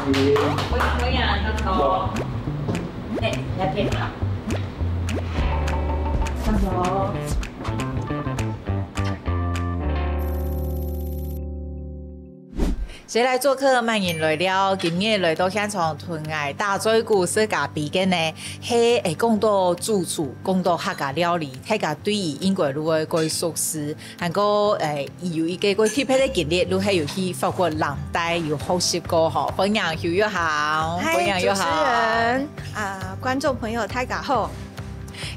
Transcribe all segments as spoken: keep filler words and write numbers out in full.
歡迎，歡迎，上桌。哎，來，請坐。上桌。誰來作客，麼人來尞。今日來到現場同𠊎打嘴鼓、食咖啡个呢，係會講到主廚、講到客家料理，大家對佢應該都會蓋熟悉。 還過，誒，佢有一個蓋特別个經歷，就係有去法國藍帶有學習過吼。歡迎邱玉涵，嗨，歡迎玉涵。主持人，啊，觀眾朋友，大家好。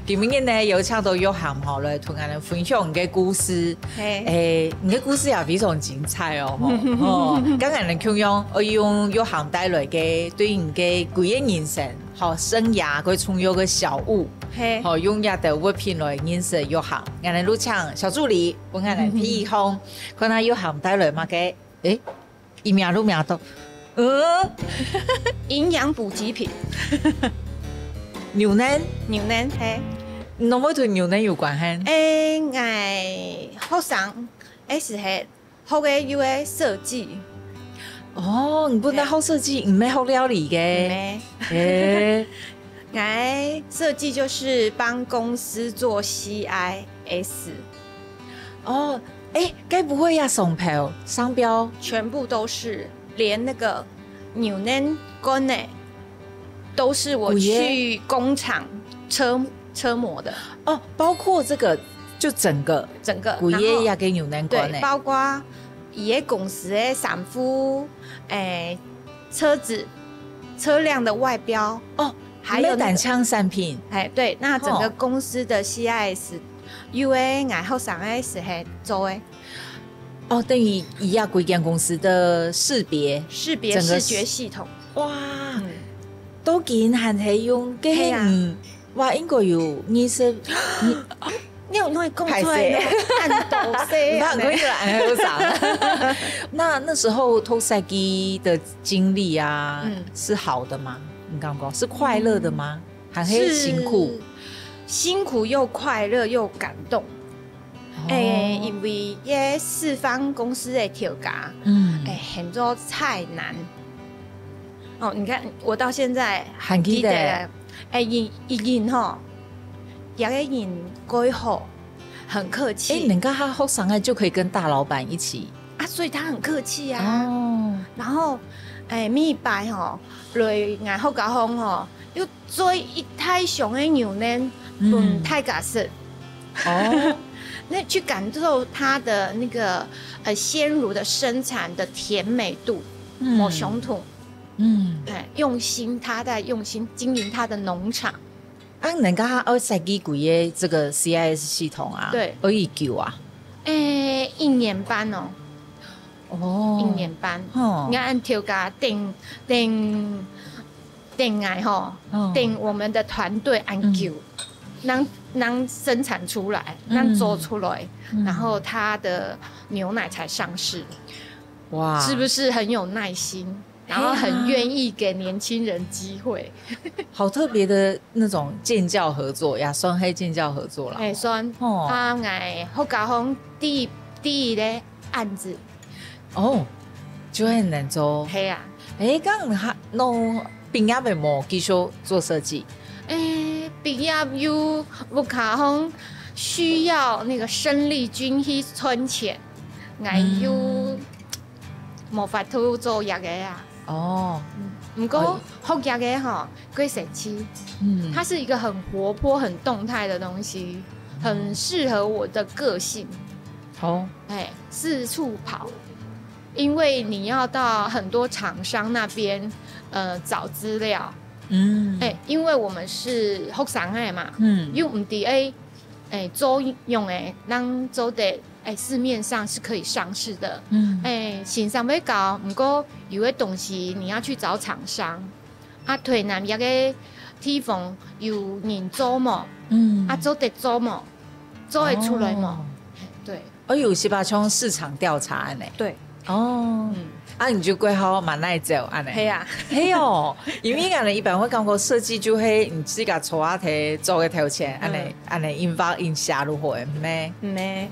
今日呢，有請到玉涵吼，來同𠊎兜分享你个故事。嘿。誒，你个故事也非常精彩哦，吼。吼，剛剛你共樣，我用玉涵帶來个對你个個人人生，吼，生涯个重要个小物，嘿。吼，用這兜物品來認識玉涵。𠊎兜就請小助理 分𠊎來配方，看下玉涵帶來麼个。誒，一秒都秒到。嗯，營養補給品。牛奶？牛奶，嘿。你會同牛奶有關係？誒，𠊎學生，誒，係學个有个設計。哦，你本來學設計，毋係學料理个。毋係。誒。𠊎設計就是幫公司做C I S。 哦，誒，該不會也上標，商標？全部都是，連那個牛奶罐呢，都是我去工廠車，車模的。哦，包括這個，就整個，整個，歸个這個牛奶罐呢？對，包括佢个公司个衫褲，誒，車子、車輛的外標。哦，還有那個，你們單淨產品。誒，對，那整個公司的C I S， 有个𠊎學生个時候做个。哦，等於佢也歸間公司个識別，識別整個視覺系統。哇，嗯。到今還係用，該係，係啊。你，哇，應該有二十，你，你有哪會講出來呢？歹勢。恁多歲啊。毋過可以啦，還後生。那，那時候讀設計的經歷啊，嗯。是好的嗎？你感覺是快樂的嗎？還係辛苦？是辛苦又快樂又感動。哦。誒，因為這四方公司个頭家，嗯。誒，喊做蔡瀾。哦，你看，我到現在還記得。還記得。誒，佢，佢人吼，這個人蓋好，很客氣。誒，人家學生仔就可以跟大老闆一起。啊，所以他很客氣啊。哦。然後，誒，每一擺吼，來𠊎學校吼，又 做一大箱个牛奶，嗯。分大家食。哦。那去感受它的那個，呃，鮮乳的生產的甜美度，嗯。無相同。嗯。哎，用心，他在用心經營他的農場。啊，人家愛設計歸个這個C I S系統啊，對。愛幾久啊？誒，一年半哦。哦。一年半。吼。你看，頭家等，等 等𠊎吼，哦。等我們的團隊恁久，嗯。能，能生產出來，嗯。能做出來，嗯。然後它的牛奶才上市。哇。是不是很有耐心？然後很願意給年輕人機會。嘿啊。好特別的那種建教合作呀，算係建教合作啦。哎，算。哦。啊，𠊎學校方第一，第一个案子。 哦，就係恁樣做。係啊。誒，該你還，你畢業了無？繼續做設計？誒，畢業又屋下方需要那個生力軍去賺錢，𠊎又，嗯。無法度做這個啊。哦。嗯，毋過，哦。學這個吼， 蓋神奇。嗯。它是一個很活潑、很動態的東西，嗯。很適合我的個性。哦。哎，四處跑，因為你要到很多廠商那邊，呃，找資料。嗯。哎，因為我們是學生仔嘛，嗯。又毋知，哎，哎，做用个，人做得 哎，市面上是可以上市的。嗯。哎，先生會教，毋過有个東西你要去找廠商。啊，台南這個地方有人做無？嗯。啊，做得做無？做得出來無？哦。對。哦，有是吧？像市場調查恁樣。對。哦。嗯。啊，你就蓋好蠻耐走恁樣。係啊。係哦，因為𠊎兜一般會感覺設計就係你自家坐下去做个頭前，恁樣，嗯。恁樣印發印寫就好个，毋係？毋係。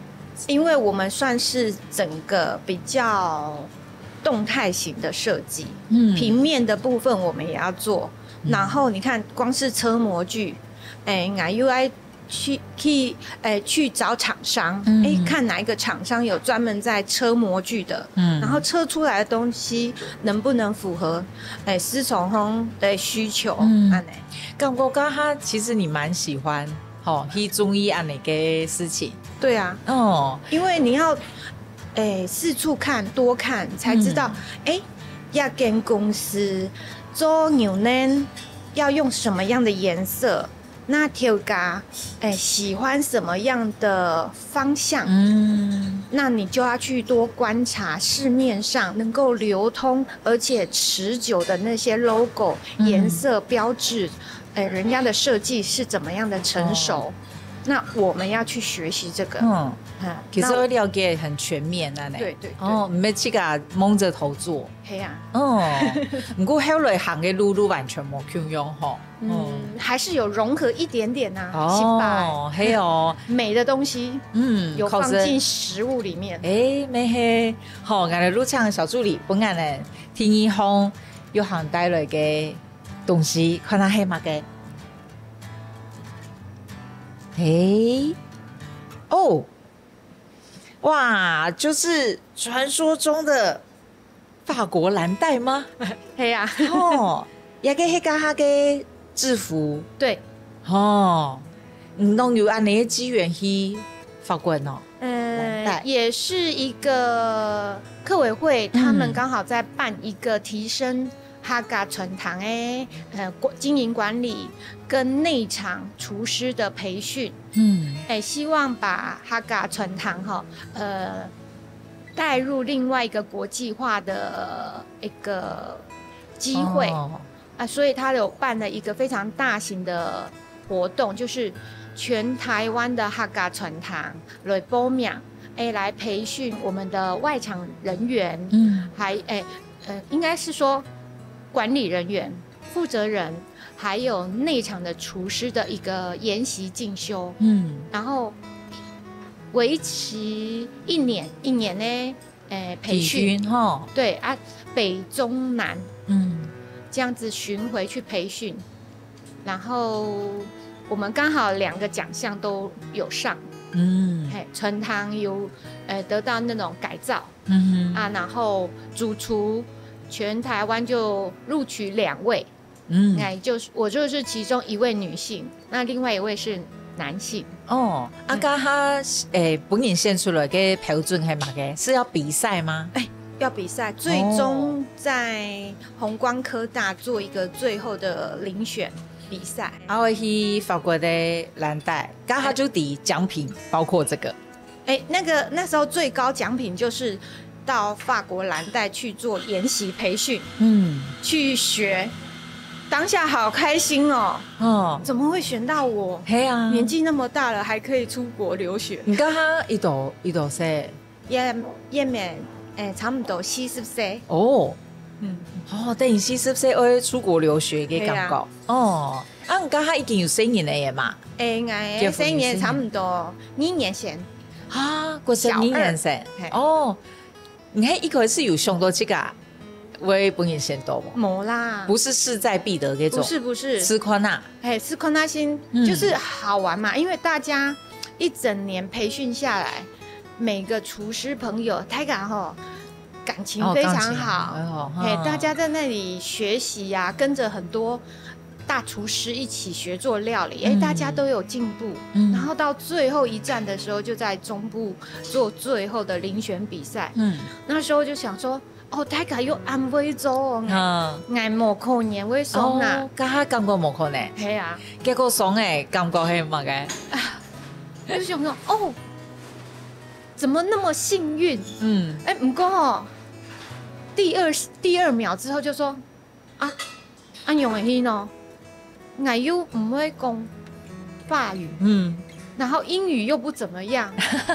因為我們算是整個比較动态型的设计，嗯，平面的部分我们也要做。然后你看，光是车模具，哎，俺又要去去哎去找厂商，哎，看哪一个厂商有专门在车模具的，嗯，然后车出来的东西能不能符合哎司从峰的需求，嗯，按呢。感觉刚刚其实你蛮喜欢，吼，去注意按呢个事情。对啊，哦，因为你要哎四处看，多看，才知道，哎，一间公司做牛奶要用什么样的颜色，那头家哎喜欢什么样的方向，嗯，那你就要去多观察市面上能够流通而且持久的那些 logo、颜色标志，哎，人家的设计是怎么样的成熟。那我们要去学习这个，嗯，其实我了解很全面啊，对对，哦，没去个蒙着头做，嘿呀，哦，不过后来行的路路完全没共样吼，嗯，还是有融合一点点呐，哦，嘿哦，美的东西，嗯，有放进食物里面，哎，没嘿，好，俺的入场小助理，本俺呢，听一红又行带来个东西，看他黑马个。 哎，哦，哇，就是传说中的法国蓝带吗？嘿呀，哦，也个黑嘎哈个制服，对，哦，你弄有安尼个机缘去法国哦，呃，也是一个客委会，他们刚好在办一个提升。 客家餐厅个呃经营管理跟内场厨师的培训，嗯，哎，希望把客家餐厅哈，呃，带入另外一个国际化的一个机会啊，所以他有办了一个非常大型的活动，就是全台湾的客家餐厅来报名，哎，来培训我们的外场人员，嗯，还哎。 呃，应该是说管理人员、负责人，还有内场的厨师的一个研习进修。嗯，然后为期一年，一年呢，呃，培训哈，对啊，北中南，嗯，这样子巡回去培训，然后我们刚好两个奖项都有上，嗯，嘿，全堂有呃得到那种改造。 嗯啊，然后主厨全台湾就录取两位，嗯，哎，就是我就是其中一位女性，那另外一位是男性。哦，啊，刚刚诶，本人选出来个标准系么个？是要比赛吗？哎，要比赛，最终在弘光科大做一个最后的遴选比赛。啊，我去法国的蓝带，刚好就抵奖品，包括这个。 哎，那个那时候最高奖品就是到法国蓝带去做研习培训，嗯，去学，当下好开心哦，哦，怎么会选到我？嘿啊，年纪那么大了还可以出国留学。你刚刚一多一多岁？也也免，哎，差不多四十岁哦，嗯，哦，等于四十岁会出国留学的感觉哦。 啊，你刚刚已经有生人了耶嘛？哎，哎，生人差不多二年前。啊，过生二年生。哦，你还一开始有想到这个啊？为本人先到吗？没啦，不是势在必得那种，不是不是，吃宽啊，哎，吃宽那心就是好玩嘛，因为大家一整年培训下来，每个厨师朋友，他讲吼。 感情非常好，嘿，大家在那里学习呀，跟着很多大厨师一起学做料理，哎，大家都有进步。然后到最后一站的时候，就在中部做最后的遴选比赛。嗯，那时候就想说，哦，大家又安慰做哦，哎，莫可年为什么呢？刚刚感觉莫可年，嘿啊，结果爽哎，感觉很么个，就想说，哦。 怎么那么幸运？嗯，哎，不过哦，第二第二秒之后就说啊，啊，永远呢，我又不会讲法语，嗯，然后英语又不怎么样，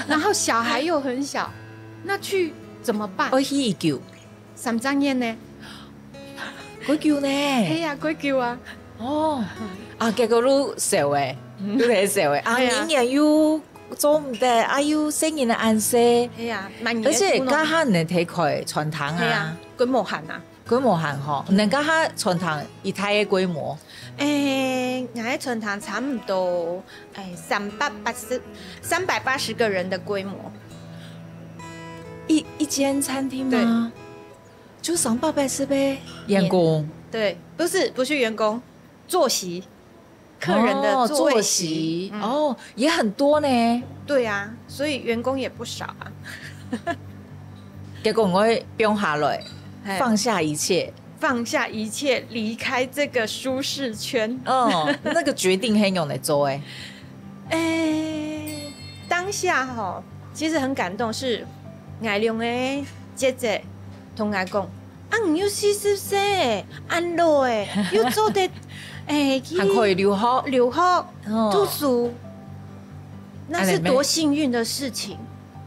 然后小孩又很小，那去怎么办？我去救，三张眼呢？我救呢？哎呀，我救啊！哦，啊，结果你笑哎，你在笑哎，啊，你也有。做毋得，哎喲，細人仔恁細，係啊，滿月而且該下你提開餐廳啊，係啊，規模行啊，規模行吼，你該下餐廳一大个規模，誒，𠊎个餐廳差不多，誒，三百八十，三百八十個人的規模，一一間餐廳嗎？就三百八十个員工，對，不是不是員工，坐席。 客人的座位席，哦，坐席，嗯。哦，也很多呢。對啊，所以員工也不少啊。結果𠊎放下來，嘿。放下一切。放下一切，離開這個舒適圈。哦，那個決定很有人做誒。誒，當下吼，其實很感動，是𠊎兩个姐姐同𠊎講， 啊，你又四十歲，恁老誒，又做得，誒，去還可以留學。留學，哦。讀書，那是多幸運的事情。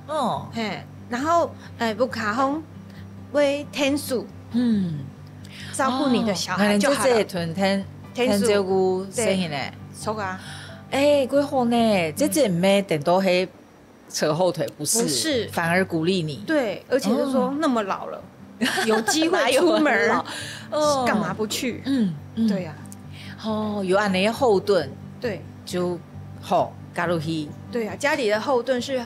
哦。嘿，然後，誒，屋下方會𢯭手，嗯。照顧你的小孩就好了。哦，恁樣就係𢯭，𢯭手。𢯭照顧細人仔。對。著啊。誒，幾好呢，這真毋係顛倒係 扯後腿，不是，不是。反而鼓勵你。對，而且就說，哦。那麼老了，有機會出門，哪有很老？哦。幹嘛不去？嗯，嗯。對啊。哦，有恁樣个後盾，對。就好，加入去。對啊，家裡的後盾是，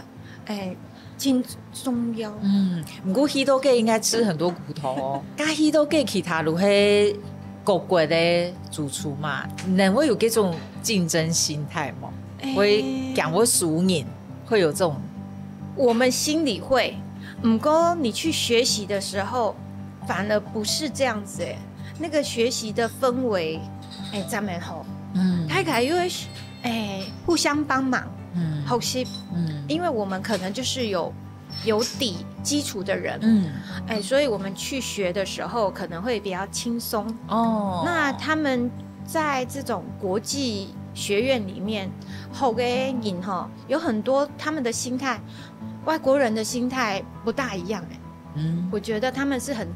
誒，真重要。嗯，毋過去到該應該吃很多苦頭哦。該去到該其他就係各國个主廚嘛，人會有這種競爭心態嘛，誒。會驚會輸人。 會有這種，我們心裡會，毋過你去學習的時候，反而不是這樣子誒。那個學習的氛圍，誒，正會好。嗯。大家又會，誒，互相幫忙，嗯。學習，嗯。因為我們可能就是有，有底基礎的人，嗯。誒，所以我們去學的時候可能會比較輕鬆。哦。那他們在這種國際學院裡面，學个人吼， 有很多他們的心態，外國人的心態不大一樣誒。嗯。我覺得他們是很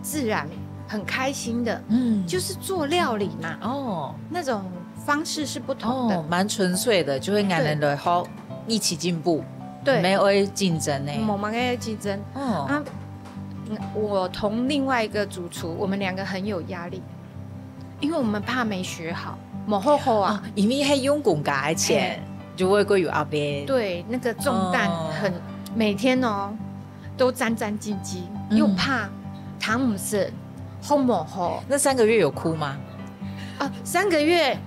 自然、很開心的，嗯。就是做料理嘛。哦。那種方式是不同的。哦，蠻純粹的，就會恁樣來學，對。一起進步，對。沒有競爭呢。無麼个競爭。哦。啊，嗯，我同另外一個主廚，我們兩個很有壓力。 因為我們怕沒學好，無學好啊。哦，因為係用公家个錢，哎。就會過有壓力。對，那個重擔很，哦。每天哦，都戰戰兢兢，嗯。又怕聽毋識，學無好。那三個月有哭嗎？啊，三個月，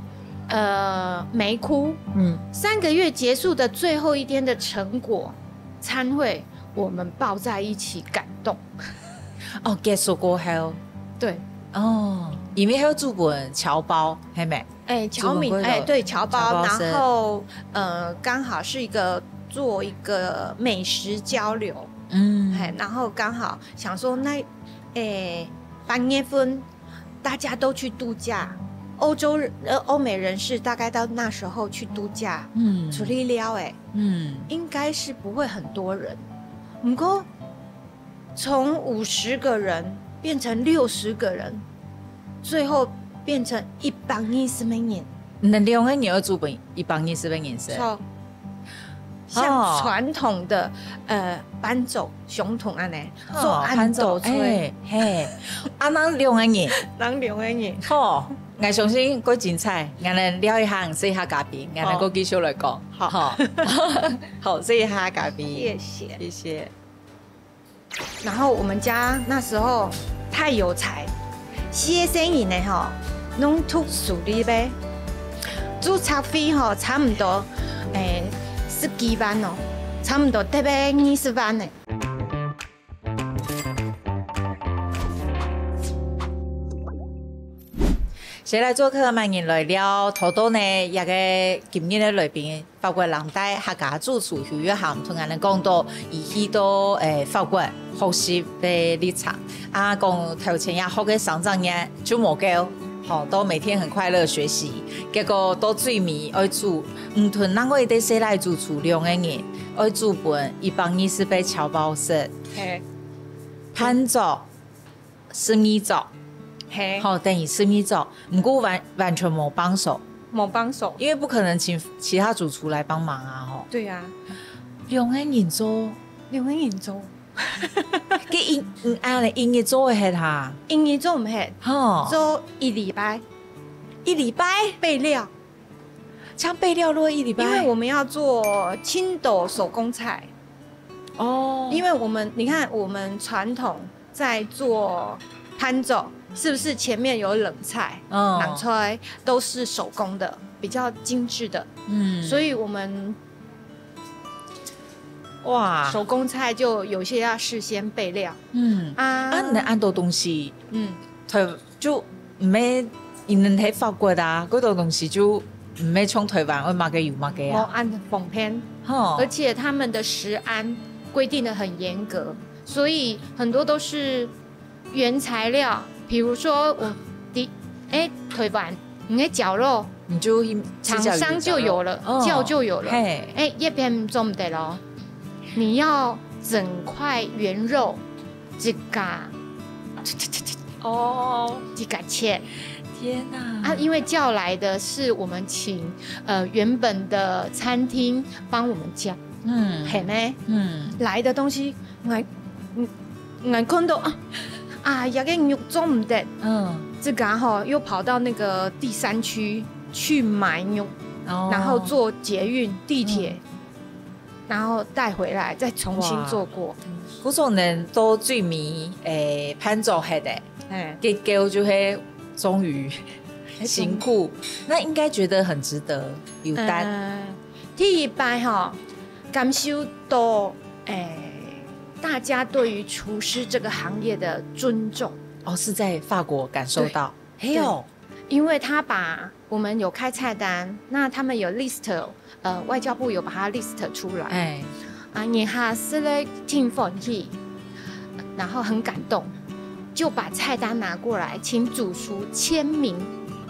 呃，沒哭。嗯。三個月結束的最後一天的成果，餐會，我們抱在一起感動。 哦，結束過後。對。哦，因為還有煮本僑包，係無？哎，僑民，煮本過後，哎，對，僑包，僑包係。然後，呃，剛好是一個，做一個美食交流。嗯。嘿，然後剛好想說，那，哎，八月份大家都去度假，歐洲人，呃，歐美人士大概到那時候去度假，嗯。出去尞，哎，嗯。應該是不會很多人。毋過， 從五十個人變成六十個人，最後變成一百二十個人。你兩個人愛煮分一百二十個人食？著。像傳統的，哦。呃，伴奏，傳統恁樣，哦，做伴奏出來。伴奏，哎，嘿。啊，恁兩個人。恁兩個人。好，𠊎相信過精彩，𠊎等尞一下，食一下咖啡，𠊎等過繼續來講。好。好。好，食一下咖啡。謝謝。謝謝。 然後我們家那時候太有才，四個細人仔吼，攏讀私立个，註冊費吼，差毋多，誒，十幾萬哦，差毋多得个二十萬呢。 誰來作客，麼人來尞，頭到呢，這個今日个來賓，法國人帶客家主廚邱月涵，同𠊎等講到佢去到，誒，法國學習个歷程。啊，講頭前也學个三隻月就無夠，吼，都每天很快樂學習。結果到最尾愛煮，毋同另外一個細倈主廚兩個人，愛煮分一百二十個僑胞食。嘿。伴奏 十二桌。嘿。吼，等於十二桌，毋過完，完全無幫手。無幫手。因為不可能請其他主廚來幫忙啊，吼。對啊。兩個人做，兩個人做。該一，嗯，恁呢，一日做會忒哈？一日做毋忒，吼。做一禮拜。一禮拜？備料。像備料落一禮拜？因為我們要做青島手工菜。哦。因為我們，你看，我們傳統在做盤粿，是不是前面有冷菜、嗯。冷菜都是手工的，比較精緻的。嗯。所以我們哇。手工菜就有些要事先備料。嗯。啊。啊，你恁多東西，嗯。就毋係，你等在法國啊，該多東西就毋係像台灣，愛麼个有麼个啊。無恁方便。吼。而且他們的食安規定得很嚴格，所以很多都是原材料，比如說我的，哎，台灣，你的絞肉，你就去，廠商就有了，哦。絞就有了。嘿。哎，這邊做毋得咯，你要整塊原肉，自家，哦。自家切。天哪。啊，因為叫來的是我們請，呃，原本的餐廳幫我們叫。嗯。係咩？嗯。來的東西，𠊎，嗯，𠊎看到啊，啊，這個肉做毋得。嗯。自家吼，又跑到那個第三區去買肉，哦。然後坐捷運、地鐵，嗯。然後帶回來，再重新做過。哇。故所呢，到最尾，誒，盤做忒个，嘿。結果就係終於，哎，辛苦，那應該覺得很值得，有值。嗯，第一擺吼，感受到，誒，大家對於廚師這個行業的尊重。哦，是在法國感受到。對。嘿喲。對，因為他把，我們有開菜單，那他們有 list，呃，外交部有把它 list 出來。哎。啊，你還是咧挺歡喜，然後很感動，就把菜單拿過來，請主廚簽名。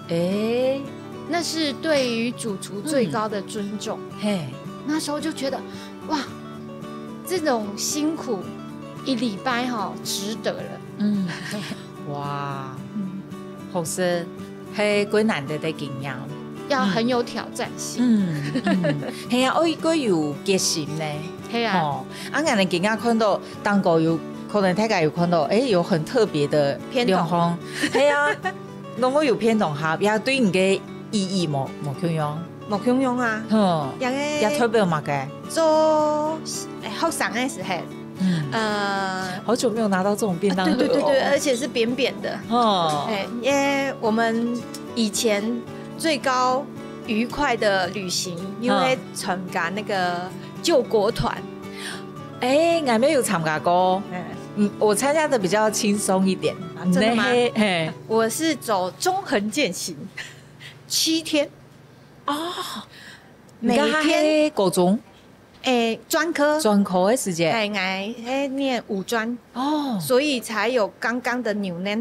哎。那是對於主廚最高的尊重。嗯。嘿。那時候就覺得，哇，這種辛苦一禮拜吼，值得了。嗯。哇。嗯。好食。 係幾難得个經驗。要很有挑戰性。嗯，嗯，係啊，愛，愛有決心呢。係啊。吼，啊，𠊎等今日看到，當中有，可能大家有看到，誒，有很特別的偏東。兩項。係啊，攏會有偏東哈，也對你个意義無，無共樣。無共樣啊。哼，這个也代表麼个？做，誒，學生个時候，嗯。呃，好久沒有拿到這種便當盒哦。啊，對，對，對，對，而且是扁扁的。哦。哎，因為我們以前最高愉快的旅行，因為嗯。參加那個救國團。哎，𠊎也有參加過。哎。嗯，我參加的比較輕鬆一點。啊，真的嗎？你呢？嘿，嘿。我是走中橫健行，七天。哦，每天。你該下係高中？ 誒，專科。專科个時節。誒，𠊎係念五專。哦。所以才有剛剛的扭奶。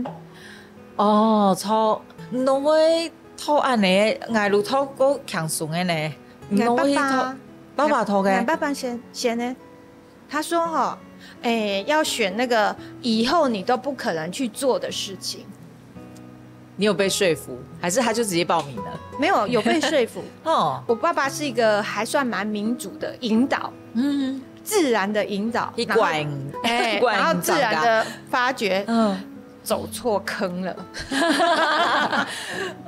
哦，著，你會讀恁呢，𠊎就讀較輕鬆个呢。你會去讀，𠊎爸爸，爸爸讀个。𠊎爸爸先，先呢，他說吼，誒，要選那個以後你都不可能去做的事情。 你有被說服，還是他就直接報名了？沒有，有被說服。哦。我爸爸是一個還算蠻民主的引導，嗯。自然的引導，一拐，然後，哎，拐然後自然地發覺，嗯。走錯坑了。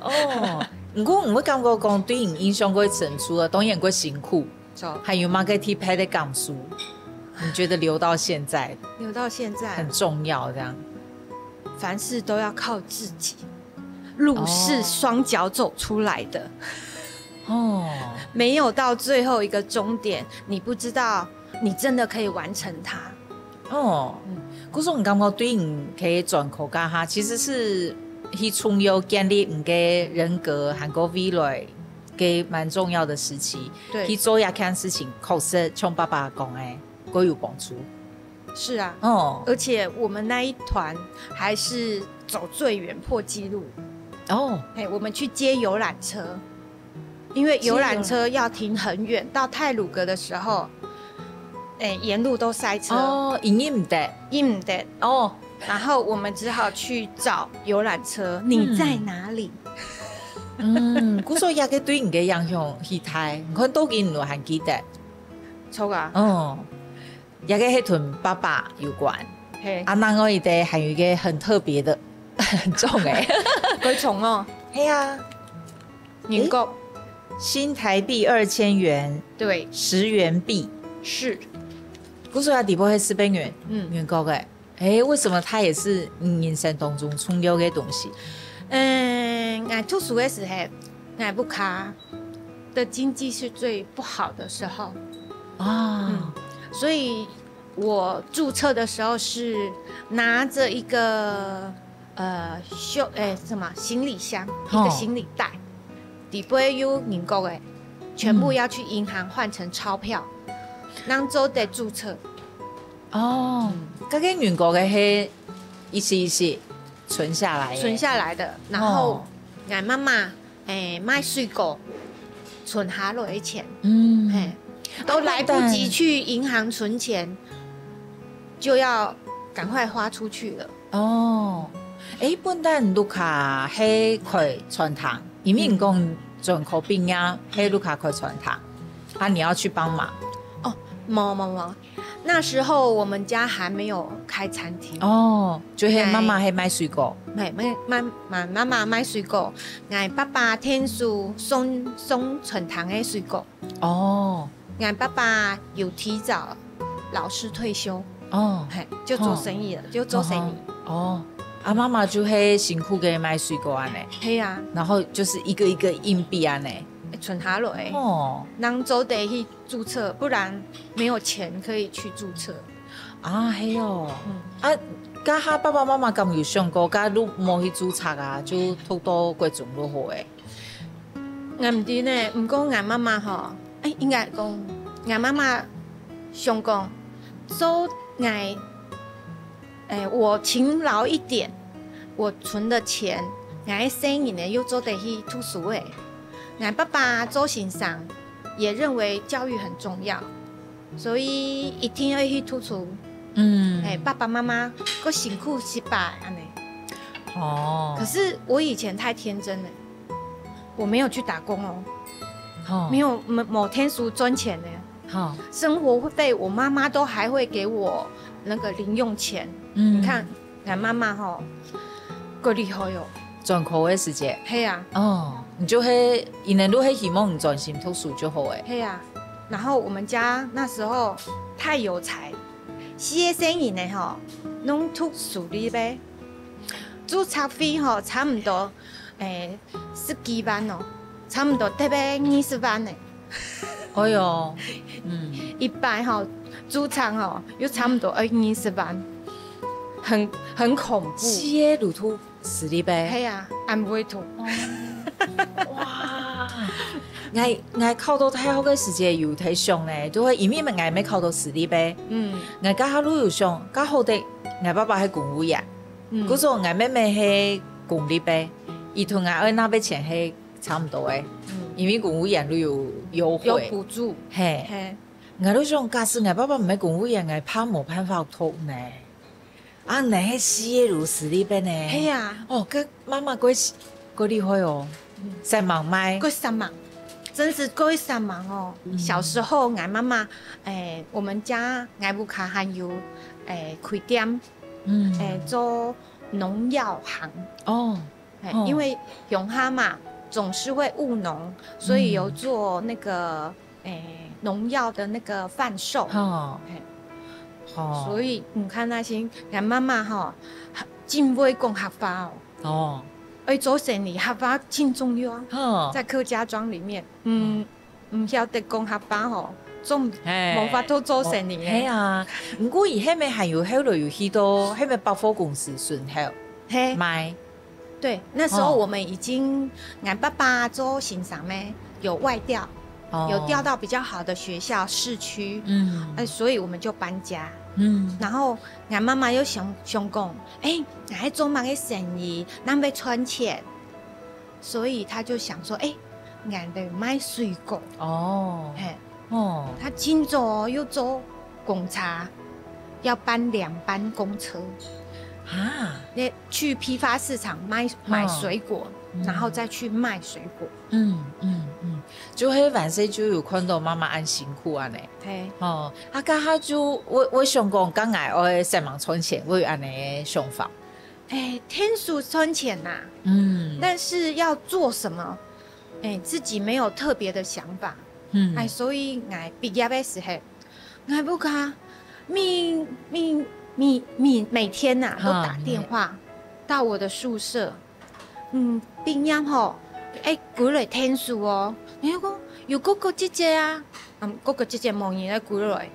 哦，毋過，毋過感覺講對你印象較深，除了當然較辛苦， 著。還有麼个特別个感受？你覺得留到現在？留到現在。很重要，這樣。凡事都要靠自己，路是雙腳走出來的。哦。沒有到最後一個終點，你不知道你真的可以完成它。 哦，嗯。故所𠊎感覺對你个專科該下，其實係去重要建立你个人格，還過未來个蠻重要的時期。對。去做這件事情，確實像爸爸講个，較有幫助。是啊。哦。而且我們那一團還是走最遠，破紀錄。哦。嘿，我們去接遊覽車。 因為遊覽車要停很遠，到太魯閣的時候，哎，沿路都塞車。哦，佢入毋得。入毋得。哦。然後我們只好去找遊覽車，你在哪裡？嗯，故所這个對你个影響很大，你看到今你都還記得。著啊，哦，這个係同爸爸有關。嘿，啊，另外一个還有一个很特別的，很重欸。該種哦，係啊，英國，新台幣二千元，對，十元幣。是，故所啊，底部係四百元，嗯英國个。欸，為什麼它也是你人生當中重要个東西？嗯，𠊎讀書个時候，𠊎屋下的經濟是最不好的時候，啊，所以我註冊的時候是拿著一個呃，行，欸，什麼行李箱，一哦個行李袋，底背有英國个，全部要去銀行換成鈔票，正做得註冊。哦，該个英國个係一息一息存下來个，存下來的，然後哦，𠊎媽媽，欸，賣水果存下來个錢，嗯，嘿，都來不及去銀行存錢，就要趕快花出去了。哦，欸，本旦屋下係開餐廳，因為你講專科畢業係屋下開餐廳，啊，你要去幫忙。哦，無無無，那時候我們家還沒有開餐廳。哦，就係媽媽係賣水果。賣賣賣賣媽媽賣水果，𠊎爸爸天數送送餐廳个水果。哦，𠊎爸爸有提早老師退休，哦，嘿，就做生意了，就做生意。哦，啊，媽媽就係辛苦个賣水果恁仔，係啊，然後就是一個一個硬幣恁仔。存下來，哦，正做得去註冊，不然沒有錢可以去註冊。啊，係哦。啊，該下爸爸媽媽敢有想過，該你無去註冊啊，就讀到國中就好欸。 𠊎毋知呢，毋過𠊎媽媽吼，欸，應該講，𠊎媽媽想講，做𠊎，欸，我勤勞一點，我存的錢，𠊎个細人仔又做得去讀書欸。𠊎爸爸做先生，也認為教育很重要，所以一定要去讀書。嗯，欸，爸爸媽媽个辛苦失敗恁仔。哦，可是我以前太天真了，我沒有去打工哦，哦，沒有沒沒有天數賺錢呢，好，生活費我媽媽都還會給我那個零用錢。嗯你看，𠊎媽媽吼，夠厲害哦。轉科个時節，係啊，哦，你就係，因為你係希望你專心讀書就好欸。係啊。然後我們家那時候太有才，四個細人仔吼，攏讀私立个，註冊費吼差毋多，欸，十幾萬哦，差毋多得个二十萬呢。哎喲，嗯，一擺吼，註冊吼，又差毋多愛二十萬，很很恐怖。四個都讀私立个。係啊，恁會讀。哇！𠊎𠊎考到大學个時節有在想呢，就係因為𠊎乜考到私立个，嗯𠊎該下就有想，較好得，𠊎爸爸係公務員，嗯故所𠊎妹妹係公立个，佢同𠊎愛拿个錢係差毋多个，嗯，因為公務員就有優有惠。補助，嘿，嘿，𠊎就想，假使𠊎爸爸毋係公務員，𠊎怕無辦法讀呢。啊，你係四個都私立个呢？係啊，哦，該媽媽過過厲害哦，煞猛賣。過煞猛，真是過煞猛哦。小時候，𠊎媽媽，欸，我們家𠊎屋下還有，欸，開店，嗯，欸，做農藥行。哦，欸哦，因為鄉下嘛，總是會務農，所以有做那個，欸，農藥的那個販售。好，嘿，好，所以你看那些，𠊎媽媽吼，盡會講客話哦。哦，欸，做生理客話盡重要啊，好，在客家庄裡面，嗯，毋曉得講客話吼，做嘿無法度做生理係个。啊，毋過佢係毋係還有後來有去到，係毋係百貨公司順後嘿，賣？對，那時候哦我們已經，俺爸爸做先生咩，有外調，哦有調到比較好的學校市區，嗯哎，所以我們就搬家。嗯，然後俺媽媽又想想講，哎，俺愛做麼个生意，正會賺錢，所以她就想說，哎，俺來賣水果，哦，嘿，哦，她盡早又做公車，要搬兩班公車，啊，你去批发市场买，买水果，嗯。然后再去卖水果。嗯，嗯，嗯，就係還細就有看到媽媽恁辛苦恁呢。嘿。哦，啊，該下就，𠊎，𠊎想講，該𠊎愛煞猛賺錢，𠊎有恁呢个想法。哎，天數賺錢吶，嗯。但是要做什麼，哎，自己沒有特別的想法。嗯。哎，所以𠊎畢業个時候， 𠊎屋下每，每，每，每，每天吶，都打電話到我的宿舍。嗯，畢業吼，愛歸來𢯭手哦。𠊎就講，有哥哥姐姐啊。嗯，哥哥姐姐無人愛歸來。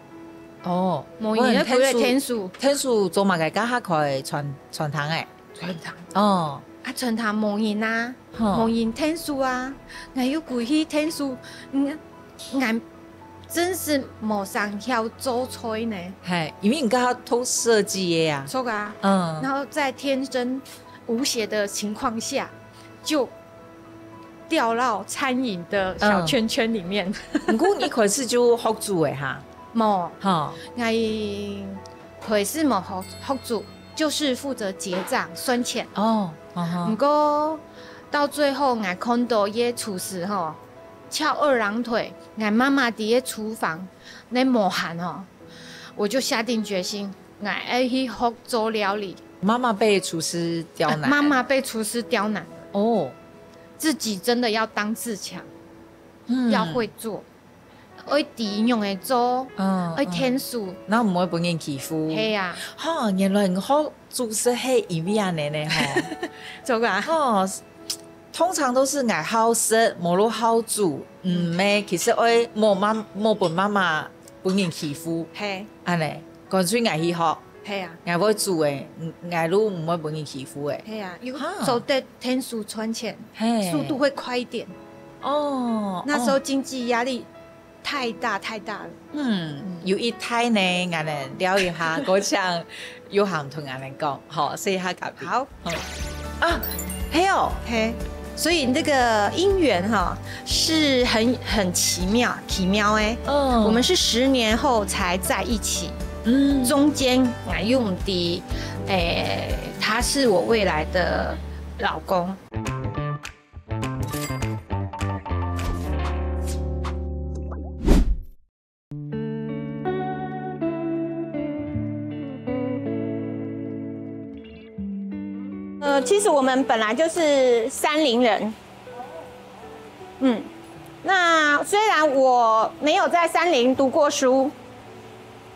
哦，無人愛歸來𢯭手。𢯭手做麼个？該下開餐，餐廳誒。餐廳。哦。啊，餐廳無人啊。 吼。無人𢯭手啊，𠊎又歸去𢯭手，嗯，𠊎真是無想曉做菜呢。嘿，因為你剛剛讀設計个啊。著啊。嗯。然後在天真無邪的情況下，就掉到餐飲的小圈圈裡面。嗯。毋過你一開始就學煮个哈？無。吼。𠊎開始無學，學煮，就是負責結帳、算錢。哦，嗯哼。毋過到最後，𠊎看到這廚師吼，翹二郎腿，𠊎媽媽在這廚房，那無閒吼，我就下定決心，𠊎愛去學做料理。媽媽被廚師刁難。啊，媽媽被廚師刁難。哦。自己真的要當自強，嗯。要會做。 愛知仰仔做，嗯，愛𢯭手。嗯。那毋會分人欺負。係啊。哈，原來你學煮食係因為恁呢呢，吼。著啊。吼，通常都係𠊎好食，無就好煮，嗯。毋係，其實愛無媽，無分媽媽分人欺負。係。恁呢，乾脆𠊎去學。係啊。𠊎會煮誒，嗯，𠊎就毋會分人欺負誒。係啊，又哈。做得𢯭手賺錢，係。速度會快一點。哦，那時候經濟壓力 太大，太大了。嗯，有一代呢，𠊎等聊一下，過程有閒同𠊎等講，吼，細下咖啡。好。嗯。啊，係哦。嘿，所以那個姻緣哈，是很，很奇妙，奇妙欸。嗯。我們是十年後才在一起，嗯。中間，啊，用的，欸，他是我未來的老公。 呃，其實我們本來就是山林人。嗯，那雖然我沒有在山林讀過書，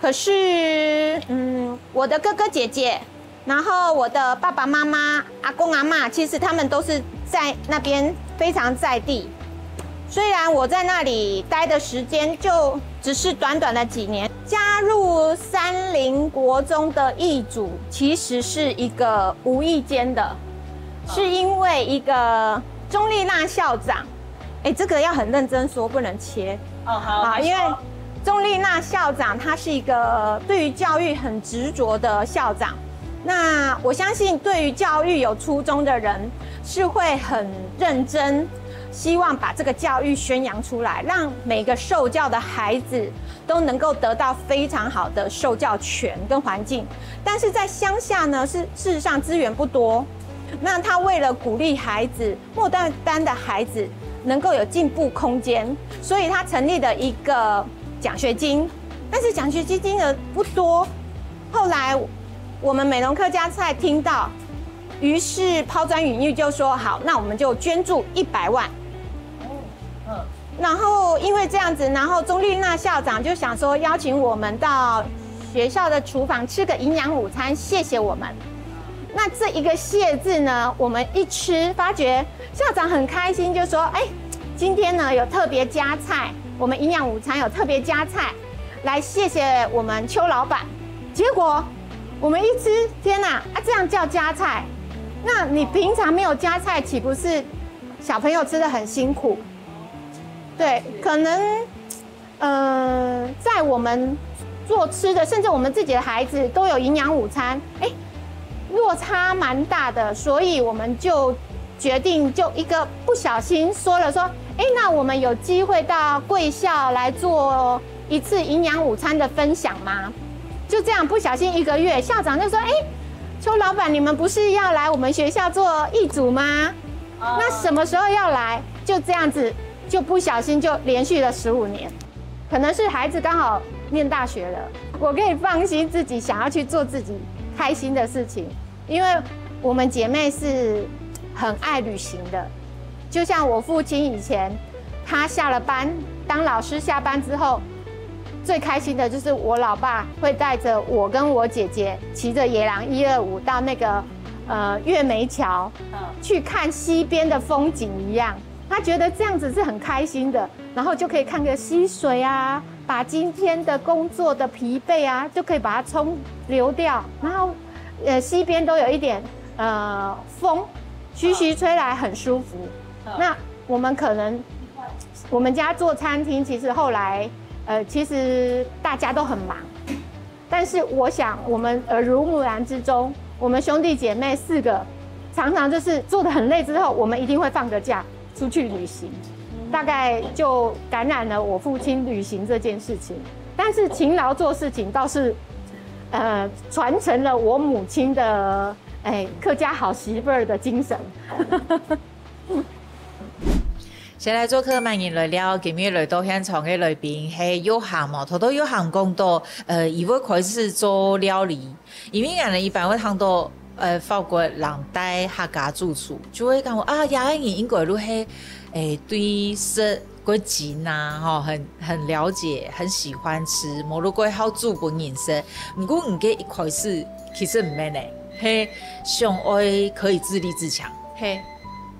可是，嗯，我的哥哥姐姐，然後我的爸爸媽媽、阿公阿嬷，其實他們都是在那邊非常在地。雖然我在那裡待的時間就只是短短的幾年，加入三林國中的義祖其實是一個無意間的，是因為一個鍾麗娜校長，欸，這個要很認真說，不能切。哦，好，啊，你說。因為鍾麗娜校長她是一個對於教育很執著的校長。那我相信對於教育有初衷的人是會很認真，希望把這個教育宣揚出來，讓每個受教的孩子都能夠得到非常好的受教權跟環境。但是在鄉下呢，是，事實上資源不多。那她為了鼓勵孩子， 末端的孩子能夠有進步空間，所以她成立了一個獎學金，但是獎學金金額不多。後來我們美濃客家菜聽到，於是拋磚引玉，就說：「好，那我們就捐助一百萬。」然後因為這樣子，然後鍾麗娜校長就想說邀請我們到學校的廚房吃個營養午餐，謝謝我們。那這一個謝字呢，我們一吃，發覺校長很開心，就說：「欸，今天呢，有特別加菜，我們營養午餐有特別加菜，來謝謝我們邱老闆。」結果我們一吃，天哪，啊，這樣叫加菜？那你平常沒有加菜，豈不是小朋友吃得很辛苦？對，可能，呃，在我們做吃的，甚至我們自己的孩子都有營養午餐，欸，落差蠻大的，所以我們就決定，就一個不小心說了說：「欸，那我們有機會到貴校來做一次營養午餐的分享嗎？」就這樣不小心一個月，校長就說：「欸，邱老板，你们不是要来我们学校做义组吗？那什么时候要来？就这样子，就不小心就连续了十五年。可能是孩子刚好念大学了，我可以放心自己想要去做自己开心的事情，因为我们姐妹是很爱旅行的。就像我父亲以前，他下了班，当老师下班之后，最开心的就是我老爸会带着我跟我姐姐骑着野狼一二五到那个呃月眉桥去看西边的风景一样，他觉得这样子是很开心的，然后就可以看个溪水啊，把今天的工作的疲惫啊，就可以把它冲流掉，然后呃溪边都有一点呃风，徐徐吹来，很舒服。那我们可能我们家做餐厅，其实后来呃其实大家都很忙，但是我想我们耳濡目染之中，我们兄弟姐妹四个常常就是做得很累之后，我们一定会放个假出去旅行，大概就感染了我父亲旅行这件事情。但是勤劳做事情倒是呃传承了我母亲的哎客家好媳妇儿的精神。先来做客，慢人來了。今日來到現場个來賓係玉涵哦，頭頭玉涵講到，呃，佢會開始做料理，因為𠊎等一般會聽到，呃，法國人帶客家主廚，就會講啊，這个人應該就係，誒，對食个精啊，吼，很很了解，很喜歡吃，無就過好煮分人食。毋過你个一開始其實毋係呢，係想愛可以自立自強。係。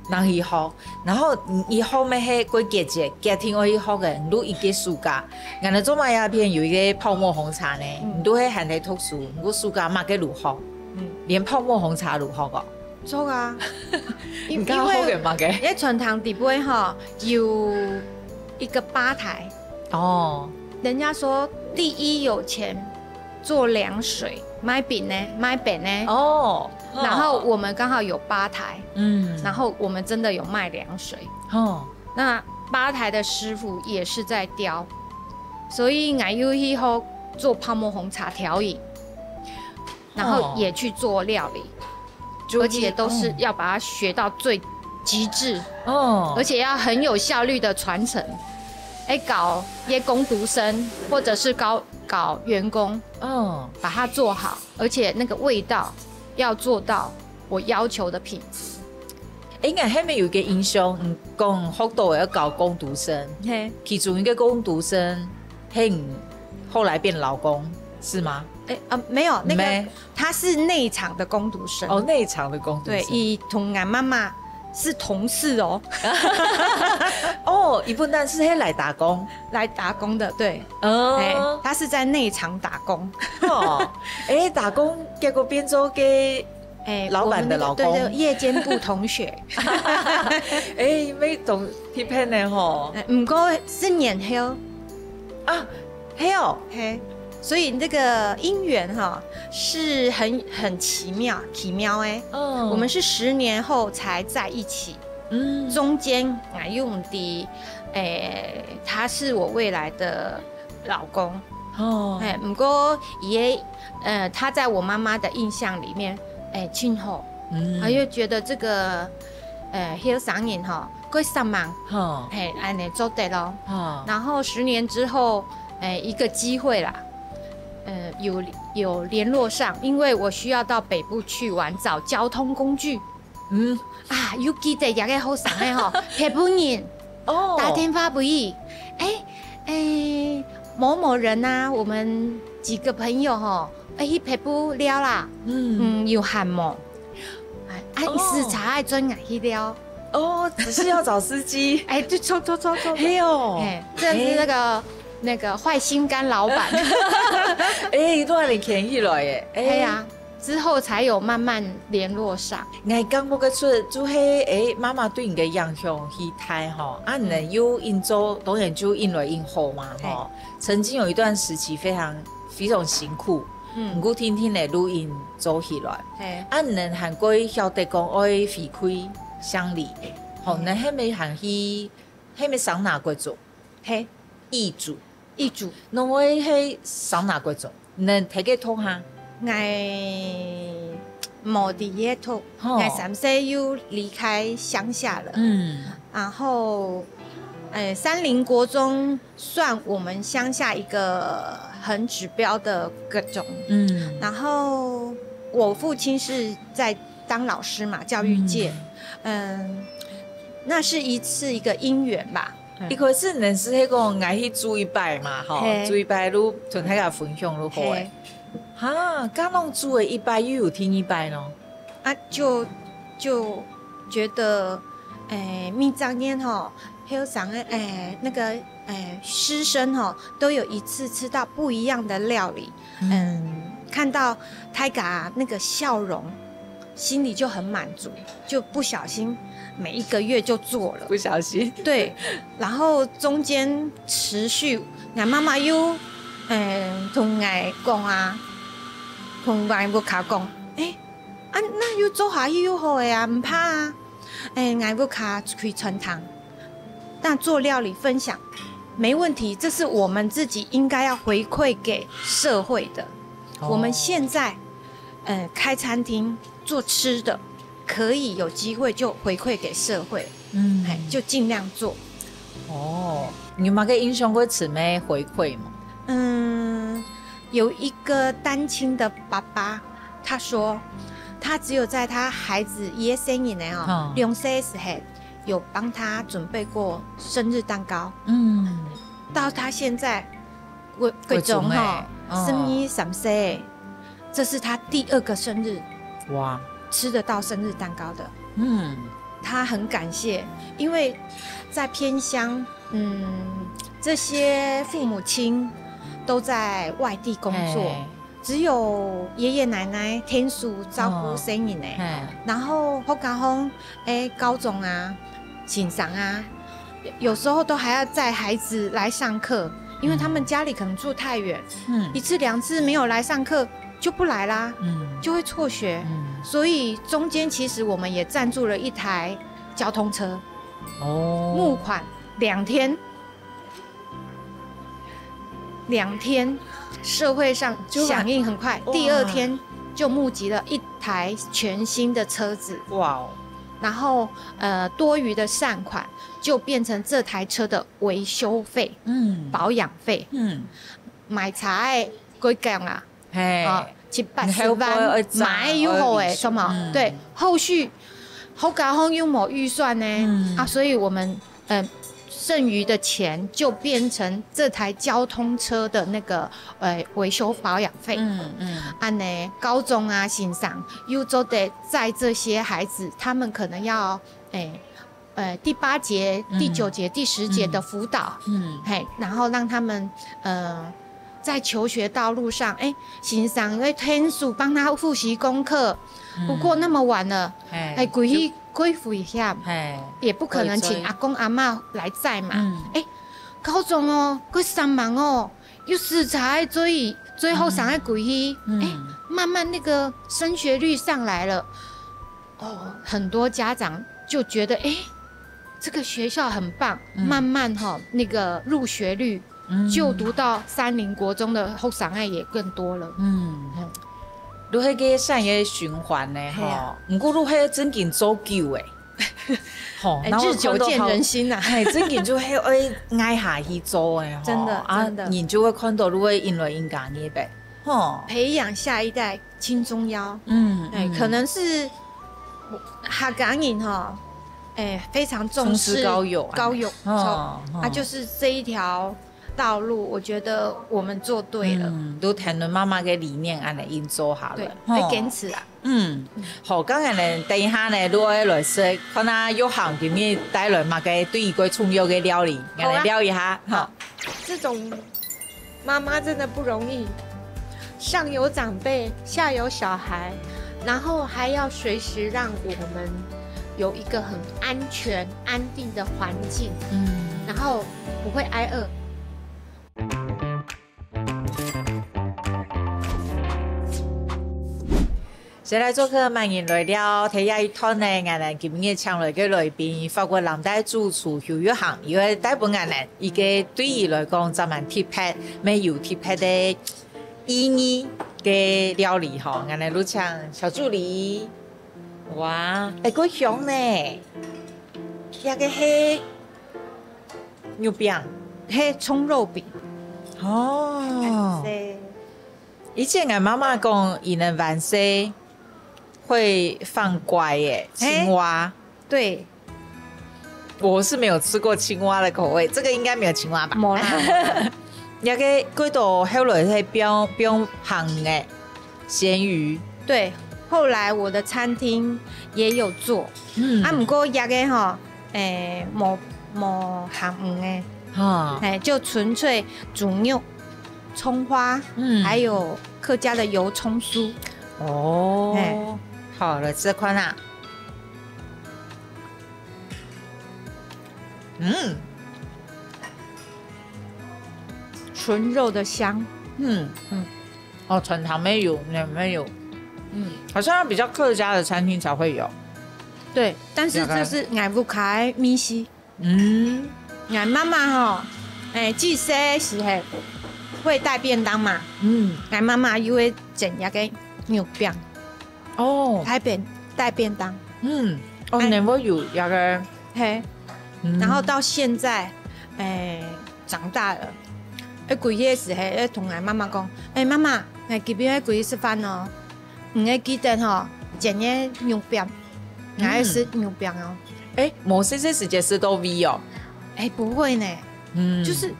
人去學，然後你學乜係過決絕，決定愛去學个，你就一个暑假。𠊎等做麼个片有一个泡沫紅茶呢，你都係還在讀書，你个暑假麼个都學，連泡沫紅茶都學个。做啊，你剛剛學个麼个？因為餐廳底背哈有一個吧台，哦，人家說第一有錢做涼水，賣冰呢，賣冰呢，哦，然後我們剛好有吧台，嗯，然後我們真的有賣涼水。哦，那吧台的師傅也是在雕，所以𠊎又去學做泡沫紅茶調飲，然後也去做料理，就而且都是要把它學到最極致，哦，而且要很有效率的傳承。哎，教一些工讀生或者是教教員工，哦，把它做好，而且那個味道要做到我要求的品質。誒，𠊎還沒有一个印象，你講學到要教工讀生，嘿，其中一个工讀生，嘿，後來變老公，是嗎？哎啊，沒有那沒個，他是內場的工讀生，哦，內場的工讀對，生。佢同𠊎媽媽是同事哦，哦，佢本來係係來打工。來打工的，對，哦哎，，他是在內場打工。哦，誒，打工結果變做个，哎，老闆的老公我們那個對對，夜間部同學。誒，乜當特別呢吼。哎，毋過十年後，啊，係哦，嘿，所以那個姻緣哈是很很奇妙奇妙哎。嗯，我們是十年後才在一起，嗯，中間啊用的，哎，他是我未來的老公，哦，哎，毋過佢个呃，他在我媽媽的印象裡面，哎，盡好，嗯他又覺得這個，呃，後生人哈，過煞猛，吼，嘿，恁呢做得咯。吼，然後十年之後，哎，一個機會啦，呃，有有聯絡上，因為我需要到北部去玩，找交通工具嗯，啊。又記得有個後生个吼，北部人哦，打電話畀佢，哎哎，某某人啊，我們幾個朋友吼，哎，去北部尞啦，嗯，嗯，有閒無？哎，啊，哦駛車愛轉來去尞。哦，只是要找司機，哎，就走走走走。嘿哦，哎，這是那個那個壞心肝老闆。哎，突然間牽起來耶，哎哎呀，之後才有慢慢聯絡上。，𠊎感覺得出，就係哎，媽媽對你个影響很大吼，啊，你又恁做，當然就恁來恁好嘛吼。曾經有一段時期非常非常辛苦，嗯毋過天天來錄音做起來，嘿，啊，你還過曉得講愛回饋鄉里，吼，你係毋係還去，係毋係上哪國做？嘿，義主，義主，那我係上哪國做？你大家同下？ 𠊎 無在這讀，吼。𠊎三歲又離開鄉下了。嗯。然後，呃，三林國中算我們鄉下一個很指標的國中。嗯。然後我父親是在當老師嘛，教育界。嗯。嗯，那是一次一個因緣吧。嗯。一開始你係講愛去住一擺嘛，吼，嘿。住一擺，你同大家分享就好誒。嘿。 哈，該樣住了一擺又有第二擺咯。啊，就，就覺得，誒，每隻月吼，後生的，誒，那個，誒，師生吼，都有一次吃到不一樣的料理。嗯。嗯，看到大家那個笑容，心裡就很滿足，就不小心每一個月就做了。不小心。對，然後中間持續，𠊎媽媽又，嗯，同𠊎講啊，同𠊎屋下講，誒，啊，該又做下去又好个啊，毋怕啊。誒，𠊎屋下開餐廳，那做料理分享，沒問題，這是我們自己應該要回饋給社會的。哦。我們現在，呃，開餐廳做吃的，可以有機會就回饋給社會，嗯。嘿，就盡量做。哦，你有麼个印象會深个回饋嗎？嗯，有一個單親的爸爸，他說，他只有在他孩子，佢个細人仔哦，哦。兩歲个時候，有幫他準備過生日蛋糕。嗯。到他現在，國，國中吼，國中欸，哦。十二三歲，這是他第二個生日，哇。吃得到生日蛋糕的。嗯。他很感謝，因為在偏鄉，嗯，這些父母親都在外地工作，嘿。只有爺爺奶奶天數照顧細人仔，哦，嘿。然後學校方，誒，高中啊，先生啊，有時候都還要載孩子來上課，因為他們家裡可能住太遠，嗯。一次兩次沒有來上課就不來啦，嗯。就會輟學。嗯。所以中間其實我們也贊助了一台交通車，哦。募款兩天，兩天，社會上就響應很快，哇。第二天就募集了一台全新的車子。哇哦。然後，呃，多餘的善款就變成這台車的維修費、嗯。保養費。嗯。買車个，過講啊，嘿。哦，七八十萬，你後背愛賺，買又好欸，愛，什麼？嗯。對，後續，學校方又無預算呢，嗯。啊，所以我們，呃，剩餘的錢就變成這台交通車的那個，呃，維修保養費。嗯，嗯。恁呢，高中啊，先生又做得載這些孩子，他們可能要，誒，呃，第八節、嗯。第九節、第十節的輔導，嗯。嘿，然後讓他們，呃，在求學道路上，誒，先生會天數幫他複習功課，嗯。不過那麼晚了，嘿，哎，歸去，就，過危險，嘿，也不可能請阿公阿嬤來載嘛。嗯。誒，高中哦，過三班哦，又駛車，所以最後上來歸去，嗯。誒，慢慢那個升學率上來了。 哦，很多家長就覺得，誒，這個學校很棒，嗯。慢慢哈，那個入學率，嗯。就讀到三林國中的學生仔也更多了。嗯。嗯。就係該善个循環呢，嘿啊。吼。毋過就係正經做久欸。吼，誒，那我日久見人心啊。看到，嘿，正經就係愛愛下去做欸，吼。真的，啊，真的。你就會看到，就會因為因家業呗，吼。培養下一代 青中腰。嗯，哎，嗯。可能是客家人吼，哎，非常重視重視教育啊。教育，哦，哦。啊，就是這一條道路，我覺得我們做對了。嗯，就聽你媽媽个理念，恁呢硬做下來，對，吼。會堅持啊。嗯，好，當然呢，等一下呢，就愛來食，看下玉菡今日帶來麼个對佢个重要个料理，好啊。來料理一下，好。好。這種 媽媽真的不容易，上有長輩，下有小孩，然後還要隨時讓我們有一個很安全、安定的環境，嗯。然後不會挨餓。誰來作客，麼人來尞。第一段呢，𠊎等今日請來个來賓，法國藍帶主廚邱玉菡，佢會帶分𠊎等一個對佢來講，正蠻特別，乜有特別个意義，个料理吼，𠊎來錄像小助理。哇，哎，夠香呢！這个係肉餅，係蔥肉餅。哦，以前𠊎媽媽講，佢等還細會放乖耶，青蛙。對，我是沒有吃過青蛙的口味，這個應該沒有青蛙吧？無啦。那個過多後來係放放鹹魚，鹹魚。對，後來我的餐廳也有做，嗯，啊，毋過這個吼，誒，無無鹹魚的，哈，誒，就純粹豬肉、蔥花，嗯，還有客家的油蔥酥。哦，好，來試看啊。 嗯，純肉的香。嗯嗯，哦，全糖没有，也没有，嗯，好像要比较客家的餐厅才会有。對，但是這是𠊎屋下个味緒。嗯，𠊎媽媽吼，哎，自細時候會帶便當嘛，嗯，𠊎媽媽又會整一個肉餅，哦，帶便帶便當，嗯，哦，哎，你會有一個，嘿，嗯，然後到現在，哎，長大了，哎，歸日時候，哎，同𠊎媽媽講，哎，媽媽，𠊎今晡日歸日食飯哦，你愛記得吼，整個肉餅，𠊎愛食肉餅哦。哎，無細細時節食到味哦。哎，不會呢，嗯，就是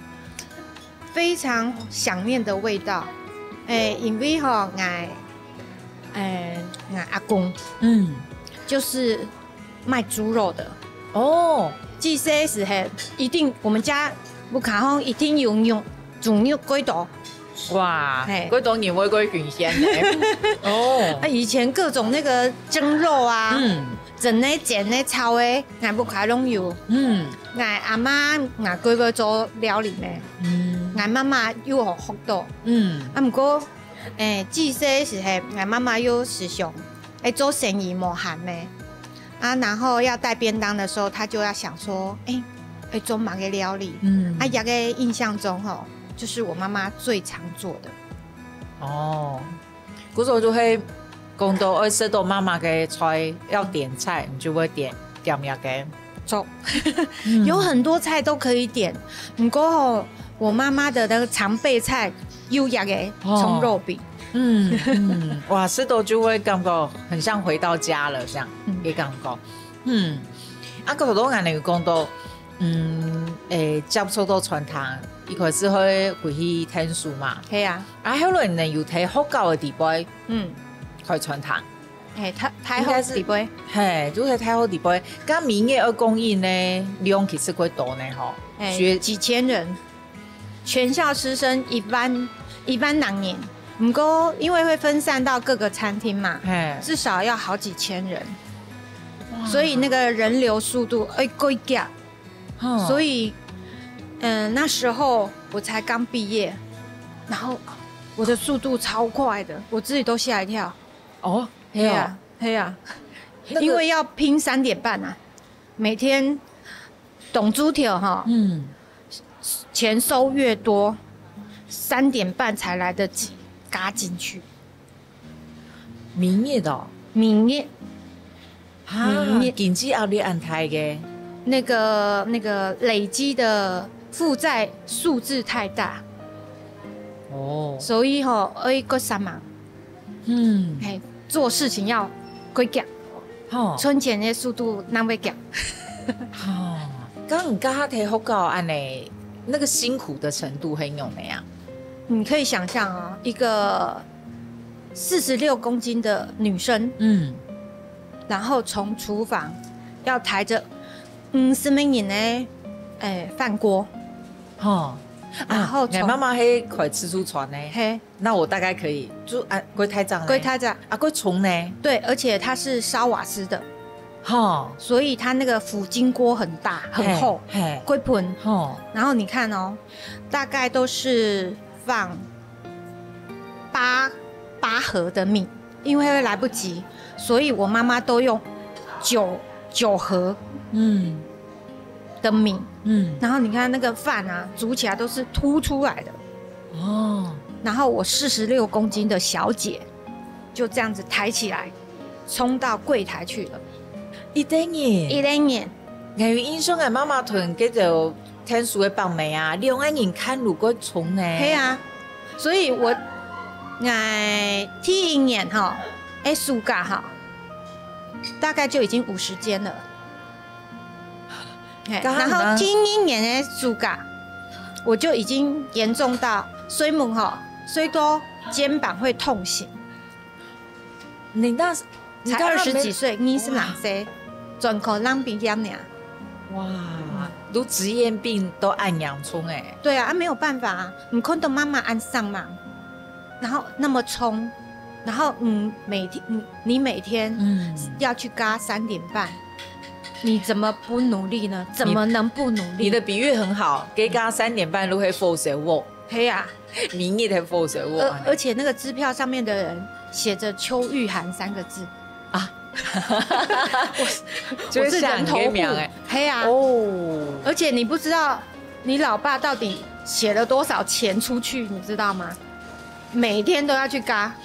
非常想念的味道。哎，因為吼，𠊎，哎，𠊎阿公，嗯，就是賣豬肉的。哦，自細時候一定，我們家屋下吼一定有肉，豬肉幾多。哇，嘿，幾多人會過新鮮呢？哦，啊，以前各種那個蒸肉啊，嗯，蒸的、煎的、炒的，𠊎屋下攏有。嗯，𠊎阿媽、𠊎哥哥做料理呢，嗯，𠊎媽媽又好學到。嗯，啊，毋過，誒，自細時候，𠊎媽媽又時常，誒，做生意無閒呢。啊，然後要帶便當的時候，她就要想說，誒，誒，做麼个料理？嗯，啊，這個印象中吼，就是我媽媽最常做的。哦，故所就會講到愛食到媽媽个菜，要點菜，你就會點點這個。做，嗯，有很多菜都可以點，毋過吼，我媽媽的那個常備菜有這個蔥肉餅。哦，嗯嗯，哇，食到就會感覺很像回到家了，這樣，嗯，个感覺。嗯，啊，頭先𠊎等有講到，嗯，誒，接觸到餐廳，一開始會回去𢯭手嘛。係啊。啊，後來呢，有在學校个地方，嗯，開餐廳。誒，大，大學个地方。應該係，嘿，就在大學个地方。該每日愛供應呢，量其實幾多呢，吼？誒，學，幾千人。 全校師生一萬，一萬零人，毋過因為會分散到各個餐廳嘛，嘿，至少要好幾千人，哇，所以那個人流速度會過遽，哦，所以，嗯，那時候我才剛畢業，然後我的速度超快的，我自己都嚇一跳。哦，對啊，對啊，那個，因為要拼三點半啊，每天 當晝頭吼，嗯，錢收越多，三點半才來得及加進去。每日哦？每日。哈，每日。經濟壓力恁大个。那個，那個累積的負債數字太大。哦。所以吼，愛過煞猛。 嗯，嘿，做事情要過遽，吼，存錢个速度哪會遽。吼，該你該下在學校恁呢，那個辛苦的程度係仰仔啊？你可以想像哦，一個四十六公斤的女生，嗯，然後從廚房要抬著五十個人个，誒，飯鍋，吼，然後從，啊，你媽媽係開自助餐呢？嘿， 那我大概可以，就，啊，過大隻呢？過大隻。啊，過重呢？對，而且它是燒瓦斯的，吼，所以它那個輔筋鍋很大很厚，嘿，嘿，過分。吼，然後你看哦，大概都是放八，八盒的米，因為會來不及，所以我媽媽都用九，九盒，嗯，的米，嗯，然後你看那個飯啊，煮起來都是凸出來的。哦，然后我四十六公斤的小姐就这样子抬起来，冲到柜台去了。一个人，一个人，𠊎有印象，𠊎媽媽同該條天使个白眉啊，兩个人看路過冲呢。係啊，所以我，哎，第一年哈，哎，暑假哈，大概就已经五十斤了。嘿，然后第一年的暑假，我就已经严重到睡梦哈，睡到肩膀会痛醒。你那，你才二十几岁，二十六岁，专科浪毕业呢。哇，都职业病都恁严重哎。对啊，啊没有办法啊，你看到妈妈恁上嘛，然后那么冲，然后嗯，每天你你每天嗯要去嘎三点半，你怎么不努力呢？怎么能不努力？你的比喻很好，给嘎三点半都会 f o r 我，嘿呀、明日的 f o r 我，而而且那个支票上面的人写着邱玉涵三个字啊，我就会想黑名哎，黑啊，哦，而且你不知道你老爸到底写了多少钱出去，你知道吗？每天都要去嘎，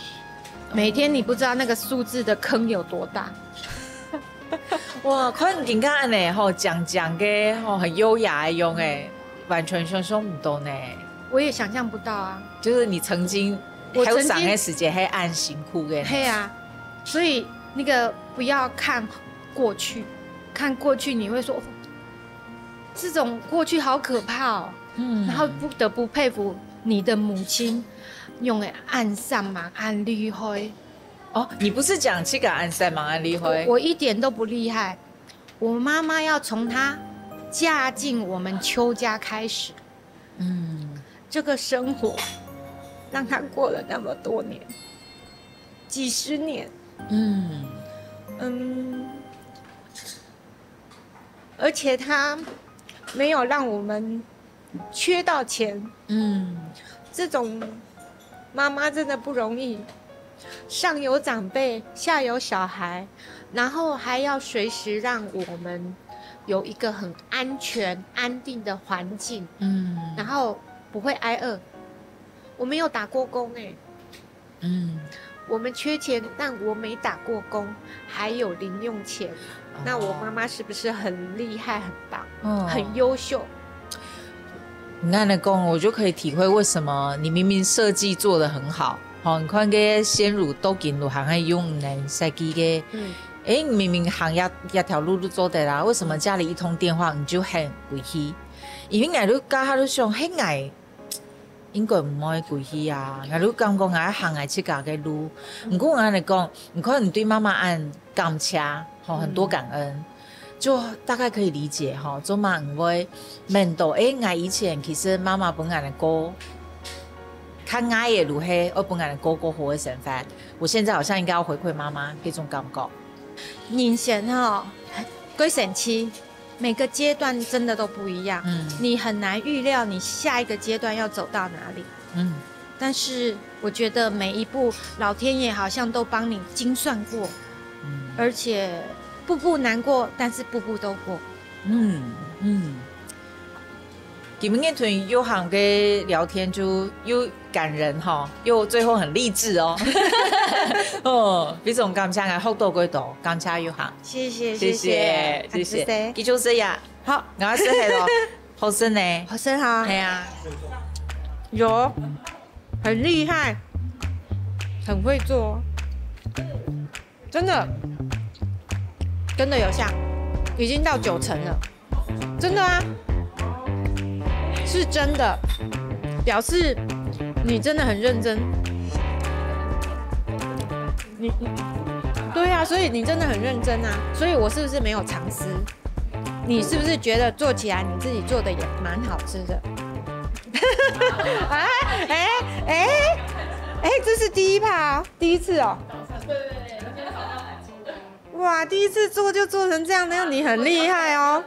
每天你不知道那个数字的坑有多大。哇，看人家恁呢吼，讲讲个吼，很优雅的用哎，完全想象不到呢。我也想象不到啊。就是你曾经，我曾经还有上个时间还按辛苦个。嘿啊，所以那个不要看过去，看过去你会说，这种过去好可怕哦。嗯，然后不得不佩服你的母亲，用的按上嘛，按厉害。哦，你不是讲这个按上嘛，按厉害？我一点都不厉害。我妈妈要从她嫁进我们邱家开始，嗯，这个生活让她过了那么多年，几十年，嗯嗯，而且她没有让我们缺到钱，嗯，这种妈妈真的不容易。上有长辈，下有小孩，然后还要随时让我们有一个很安全、安定的环境，嗯，然后不会挨饿。我没有打过工哎，嗯，我们缺钱，但我没打过工，还有零用钱。那我妈妈是不是很厉害、很棒、很优秀？你按呢讲，我就可以体会为什么你明明设计做得很好，吼，你看个鲜乳豆金乳行个用能设计个，嗯，哎，你明明行一一条路都做得啦，为什么家里一通电话你就很委屈？因为俺都刚刚都想，嘿，俺应该毋会归去啊，𠊎都感覺𠊎行𠊎自家个路。毋過𠊎來講，你看你對媽媽恁感謝，吼，很多感恩，就大概可以理解吼，做麼毋會面對，誒，𠊎以前其實媽媽分𠊎个過，較𠊎个路係愛分𠊎个過過好个生活，我現在好像應該要回饋媽媽，這種感覺。人生吼，幾神奇。 每个阶段真的都不一样，嗯，你很难预料你下一个阶段要走到哪里，嗯，但是我觉得每一步老天爷好像都帮你精算过，嗯，而且步步难过，但是步步都过，嗯嗯。今日同玉涵个聊天就又 感人哈，又最後很勵志哦。哦，非常感謝，𠊎學到幾多，感謝玉涵。謝謝謝謝謝謝，繼續食呀。好，𠊎食係咯，好食呢。好食哈。係啊，有，很厲害，很會做，真的真的有像，已经到九成了。 真的啊，是真的，表示你真的很认真。你你对啊，所以你真的很认真啊，所以我是不是没有藏私？你是不是觉得做起来你自己做的也蛮好吃的？哎哎哎哎，这是第一趴哦，第一次哦。哇，第一次做就做成这样，那你很厉害哦。